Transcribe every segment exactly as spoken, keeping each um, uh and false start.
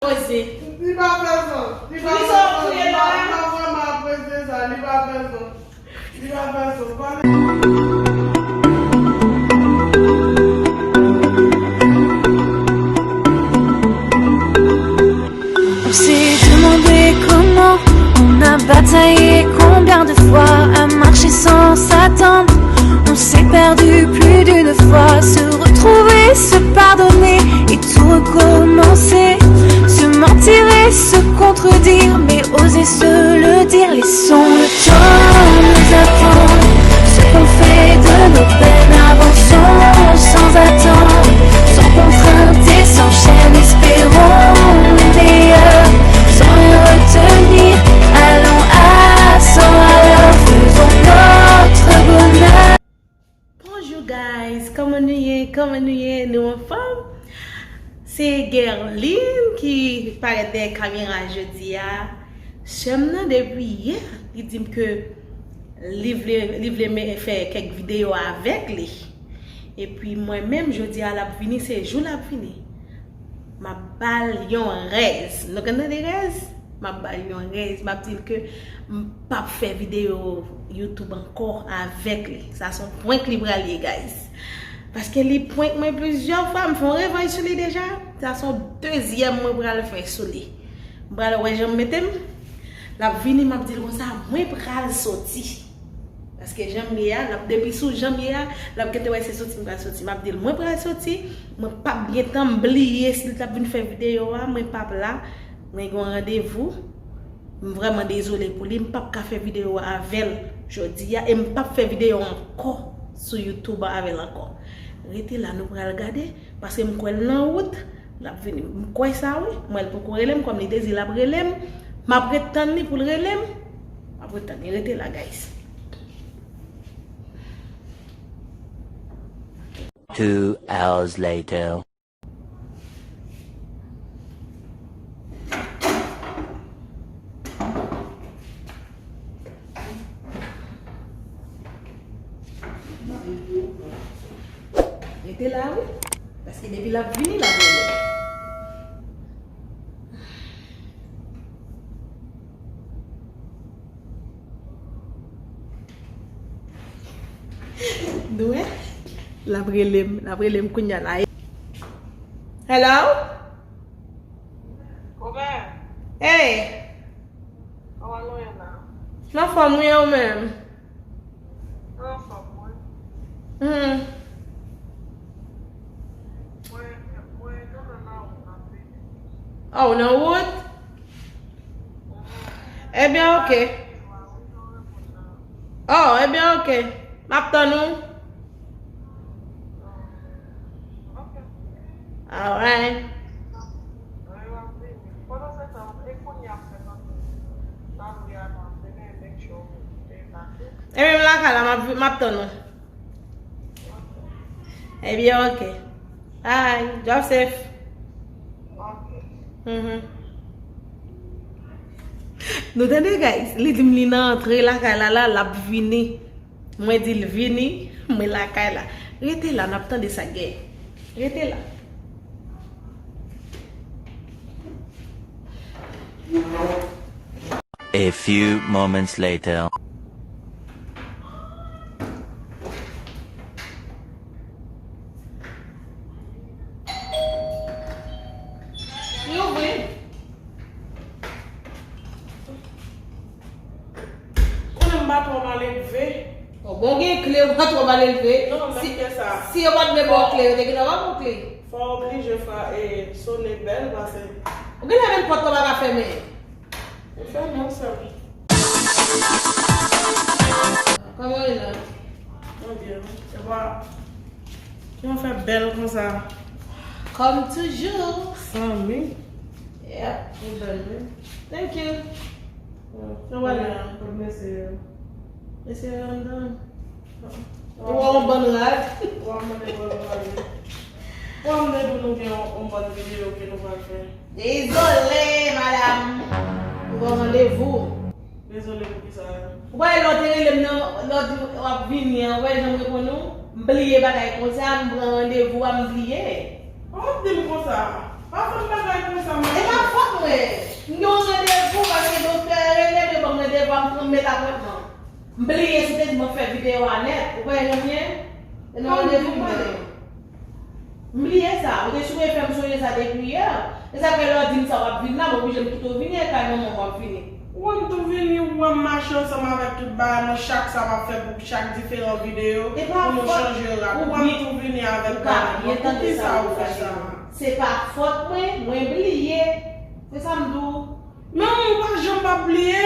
Poze. Li pa fè sans. Li pa fè sans. Li pa, li pa vrèman apresye sa. Li pa fè sans. Li pa fè sans. Pa On s'est demandé comment, on a bataillé combien de fois, à marcher sans s'attendre. On s'est perdu plus d'une fois, se retrouver, se pardonner et tout recommencer. Se mentir et se contredire, mais oser se le dire. Laissons le temps nous apprendre ce qu'on fait de nos peines. Avançons sans attendre, sans contrainte et sans chaîne. Espérons le meilleur, sans rien retenir. Allons à cent à l'heure, faisons notre bonheur. Bonjou guys, kòman nou ye? Kòman nou ye? Nou anfòm? Se Guerline ki parèt dèyè kamera jodi a. Sè m nan depi yè, li di m ke li vle, li vle m fè kèk videyo avèk li. Epi mwen menm, jodi a l ap vini, se jou l ap vini. M ap ba l yon rèz. Nou konn tande rèz? M ap ba l yon rèz. M ap di l ke m p ap fè videyo YouTube ankò avèk li. Sa se yon prank li pral ye, guys. Paske li prank mwen plizyè fwa. M fè yon revanj sou li deja. Sa se yon dezyèm mwen pral fè sou li. M pral wè jan m mete m. L ap vini, m ap di l konsa, mwen pral soti. Paske jan m ye a, l ap depi sou jan m ye a, l ap gentan wè se soti m pral soti. M ap di l, mwen pral soti, mwen p ap gentan bliye si l t ap vin fè videyo a, mwen p ap la, mwen gen yon randevou. M vrèman dezole pou li, m p ap ka fè videyo a avè l jodi a, e m p ap fè videyo ankò sou YouTube avè l ankò. Rete la, nou pral gade, paske m kwè l nan wout, l ap vini. M kwè sa wi, m wè l poko rele m, kòm li te di l ap rele m, m ap ret tann li pou l rele m. Apre tann, rete la, guys. Two hours later. Rete la, wi. Paske depi l ap vini, l ap rele. Nou wè? L ap rele m, l ap rele m kounya la. Hello? Hey! M anfòm wi, e ou menm? Hmm. Oh, w nan wout? Ebyen, oke. Oh, ebyen, oke. M ap tann ou. Alright. Ebyen, m lakay la, m ap, m ap tann ou. Ebyen, oke. Bye. Drive safe. Mhm. Nou tande, guys? Li di m li nan antre lakay la, la, l ap vini. Mwen di l vini, mwen lakay la. Rete la, n ap tande sa k gen. Rete la. A few moments later. Li ouvri. Konnen m pa twò malelve. Oh, bon, gen kle, ou pa twò malelve. Non, si, si yo pa t vle ba w kle, yo te gentan ba w kle. Fò w oblije fè, e, sone bèl, pase. Ou genlè menm pòt la pa ka fèmen. Ou fèmen w sèl. Kòman w ye la? Mwen byen, wi. Se pa, kijan w fè bèl konsa? Comme toujours. Sanmi. Yep. Ou bèl, wi. Thank you. Sa w ale a? Kot mesye yo? Mesye yo anndan. Ou wè yon bann rad? Ou ap mande pou nou pale. Ou ap mande pou nou gen yon, yon bann videyo ke nou pral fè. Dezole, madam. Ou gen randevou. Dezole pou kisa? Ou pa wè lè w te rele m nan, lè w di w ap vini an, ou wè jan m reponn ou? M bliye bagay konsa, m pran randevou a, m bliye. Pa w ap di m konsa. Pa fè m bagay konsa, m. E pa fò, Randevou, paske doktè Rene te ban m randevou, m pran m met apwentman. M bliye si w te di m ap fè videyo a nèt. Ou pa janm ye? E nan randevou m pale. M bliye sa. Ou te sipoze fè m sonje sa depi yè. E sa k fè lè w di m sa w ap vin la, m oblije m kite w vini, e kay manman w w ap vini. Ou wè m tou vini, ou wè m mache ansanm avèk tout bagay mwen, chak sa m ap fè pou chak diferan videyo, pou nou chanje rad. Ou wè m tou vini avèk bagay mwen. Poukisa ou fè sa? Se pa fòt mwen, mwen bliye. Se sa m di w. Men ou pa janm p ap bliye.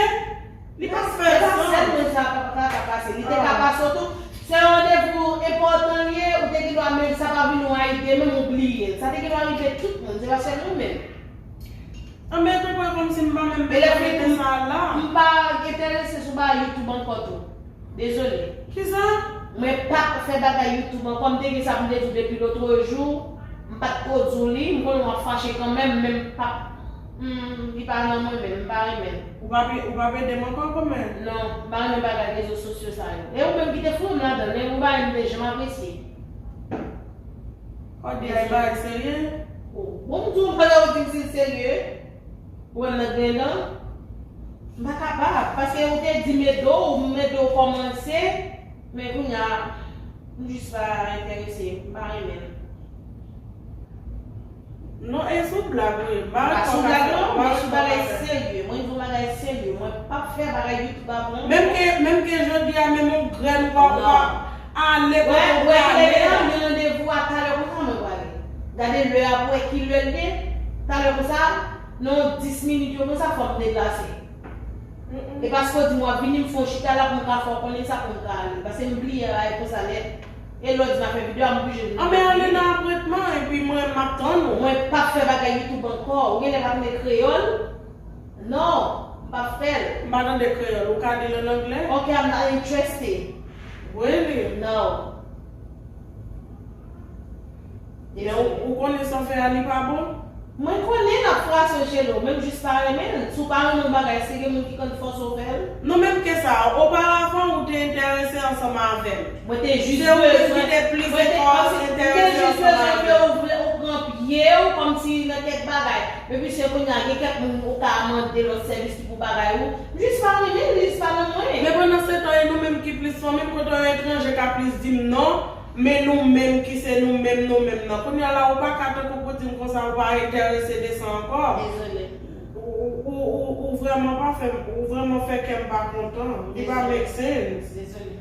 Li pa fè sans. Se pa sèl mwen sa ka, ka, ka pase. Li te ka pase w tou. Se yon randevou enpòtan li ye, ou te gen dwa menm sa pa vin yon ayite, menm ou bliye l. Sa te gen dwa rive tout moun, se pa sèl mwen menm. Anben, tankou e kòmsi m pa menm bezwen mete sa la. M pa enterese sou bagay YouTube ankò tou. Dezole. Kisa? Mwen p ap fè bagay YouTube ankò. M te gen sa pou m te di w depi lòtrejou. M pa t ko di w li. M konnen w ap fache kanmenm, men m p ap. Hmm, li pa nan mwen menm. M pa renmen l. Ou p ap, ou p ap ede m ankò kanmenm? Non, m pa renmen bagay rezo sosyo sa yo. E ou menm ki te foure m ladan l, e yon bagay m te janm apresye. Kòdye a, e bagay serye? Oh, bon, m di w, pandan ou di m si l serye, ou wè m nan grenn nan, m pa kapab, paske ou te di m ede w, m ede w kòmanse, men kounye a, m jis pa enterese, m pa renmen l. Non, e sou blag, wi. M pa sou blag, non, men sou bagay serye. Mwen di w bagay serye. Mwen p ap fè bagay YouTube avè w. Menm ke, menm ke jodi a, menm yon grèn ou pa, ou pa ale kote ou prale a. Wè, wè, gen randevou a talè konsa mwen prale. Gade lè a pou wè ki lè l ye. Talè konsa, nan dis minit yo konsa, fò m deplase. E paske w di m w ap vini, m fè yon chita la pou m ka fè w konnen sa pou m ka ale. Paske m bliye bagay konsa nèt. E lè w di m ap fè videyo a, m oblije vin. Anben ale nan apwentman, epi mwen, m ap tann ou. Mwen p ap fè bagay YouTube ankò. Ou genlè pa tande kreyòl? Non, m p ap fè l. M pa tande kreyòl. Ou ka di l an anglè? Ok, I'm not interested. Really? No. Men ou, ou konnen sa w fè a, li pa bon? Mwen konnen n ap fwason Chelo, men m jis pa renmen l. Si w pa renmen yon bagay, se gen moun ki konn fòse w fè l. Non, menm ke sa, oparavan, ou te enterese ansanm avè m. Mwen te jis bezwen, mwen te, mwen te jis bezwen ke ou vle, ou pran pye w kòmsi nan kèk bagay. Epi se kounye a, gen kèk moun ou ka mande lòt sèvis ki pou bagay ou. M jis pa renmen l, li jis pa nan mwen. Men pandan se tan, e nou menm ki plis fanmi m, kote yon etranje ka plis di m non, men nou menm ki se nou menm, nou menm nan. Kounye a la, ou pa ka tankou pou di m konsa, ou pa enterese de sa ankò. Dezole. Ou, ou, ou, ou, ou vrèman pa fè, ou vrèman fè kè m pa kontan. Li pa make sense. Dezole.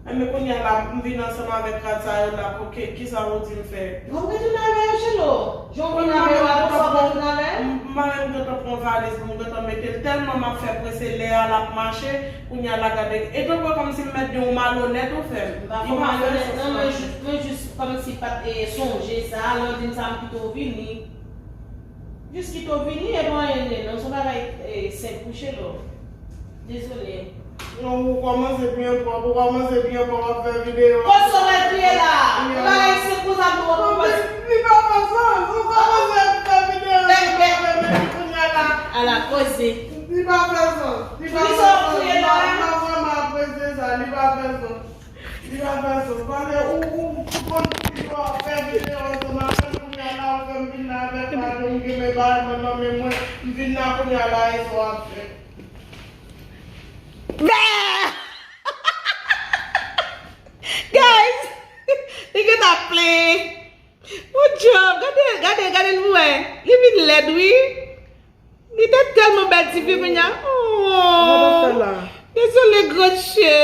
Enben kounye a la, m vin ansanm avèk rad sa yo la, pou ki, kisa ou di m fè? W ap retounen avè yo, Chelo? Jan w vin avè yo a, konsa w ap retounen avè l? M, m pa menm gentan pran valiz pou m gentan mete l, tèlman m ap fè prese, lè a l ap mache, kounye a la gade. E tankou kòmsi m mèt di w malonèt ou fè m. M pa fè w malonèt, non, mwen jis, mwen jis kòmsi pa t, e, sonje sa, lè w di m sa, m kite w vini. Jis kite w vini, e pa anyen, non, se yon bagay, e, senp pou Chelo. Dezole. Non, ou kòmanse byen pwòp, ou kòmanse byen pwòp, w ap fè videyo. Kòman w al kriye la? Ou pa gen senk konsa pou w pran. Li pa fè sans, ou kòmanse ap fè videyo, li pa fè, men kounye a la. Ala koze. Li pa fè sans, li pa fè sans, m pa, m pa vrèman apresye sa, li pa fè sans. Li pa fè sans. Paske ou, ou, ou konn videyo, w ap fè videyo ansanm avè m, kounye a la, ou fè m vin la avèk la, de ou gen men bagay mwen nan men mwen, m vin la kounye a la, e sa w ap fè. Guys, li gentan ap plenyen. Bon job, gade, gade, gade l pou wè. Li vin lèd, wi. Li te tèlman bèl ti fi, kounye a. Oh. Dezole, grand chè.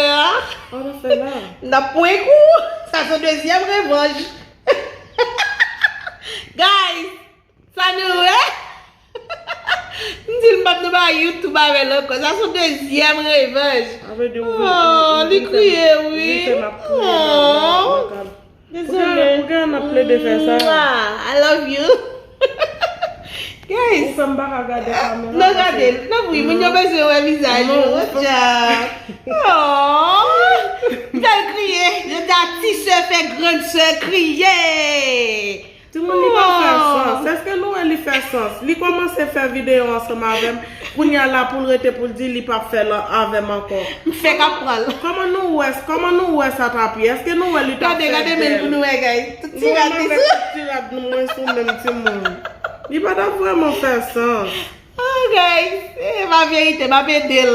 N ap prank ou. Sa se dezyèm revanj. Guys, sa nou wè? M di l m p ap nan bagay YouTube avè l ankò. Sa se dezyèm revanj. Oh, li kriye, wi. Oh. Dezole. Poukisa n ap plede fè sa? Mwah, I love you. Guys. Ou fè m pa ka gade kamera. Non, gade l. Tanpri, moun yo bezwen wè vizaj ou. Watch out. Oh. Fè l kriye. Yo di a ti sè fè grann sè kriye. Timoun, li pa fè sans. Èske nou wè li fè sans? Li kòmanse fè videyo ansanm avè m. Kounye a la pou l rete pou l di li p ap fè l avè m ankò. M fèk ap pran l. Kòman nou wè, kòman nou wè sa t ap ye? Èske nou wè li t ap fè bèl? Gade, gade men l pou nou wè, guys. Tout ti rad li sou. Ti rad nou mwen sou menm timoun. Li pa t ap vrèman fè sans. Guys, e pa verite, m ap ede l.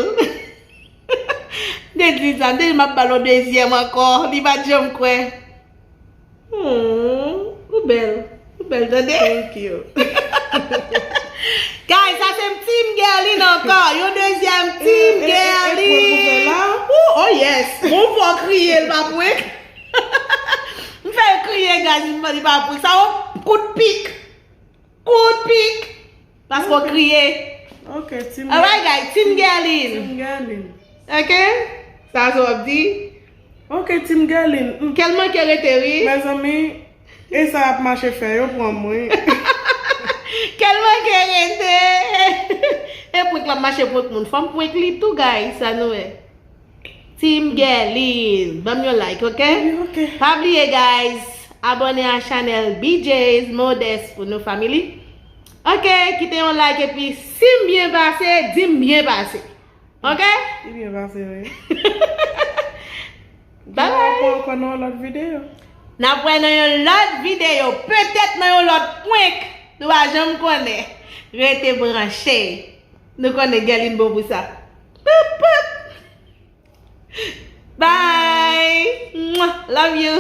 M te di sa, m te di m ap ba l yon dezyèm ankò, li pa t janm kwè. Hmm, ou bèl. Ou bèl, tande? Thank you. Guys, sa se Team Guerline ankò. Yon dezyèm Team Guerline. Oh yes. Bon, fò kriye, l pa prank. M fè l kriye, guys, li pa prank. Sa yon kout pik. Kout pik. Paske w kriye. Ok, Team Alright, guys, Team Guerline. Team Guerline. Ok? Sa se w ap di? Ok, Team Guerline. Mm. Kèl manke rete, wi. Mezanmi, e sa ap mache fè, yo pran mwen. Kèl manke rete. E prank la mache prank moun. Fò m prank li tou, guys, sa nou wè. Team Guerline. Ban m yon like, ok? Ok. Pa bliye, guys, abòne a chanèl B J's Modest pou nou family. Ok, kite yon like epi si m byen pase, di m byen pase. Ok? Li byen pase, wi. Bye bye. N ap wè ankò nan yon lòt videyo. N ap wè nan yon lòt videyo. Petèt nan yon lòt prank. Nou pa janm konnen. Rete branche. Nou konnen Guerline bon pou sa. Poup, poup. Bye. Mwah. Love you.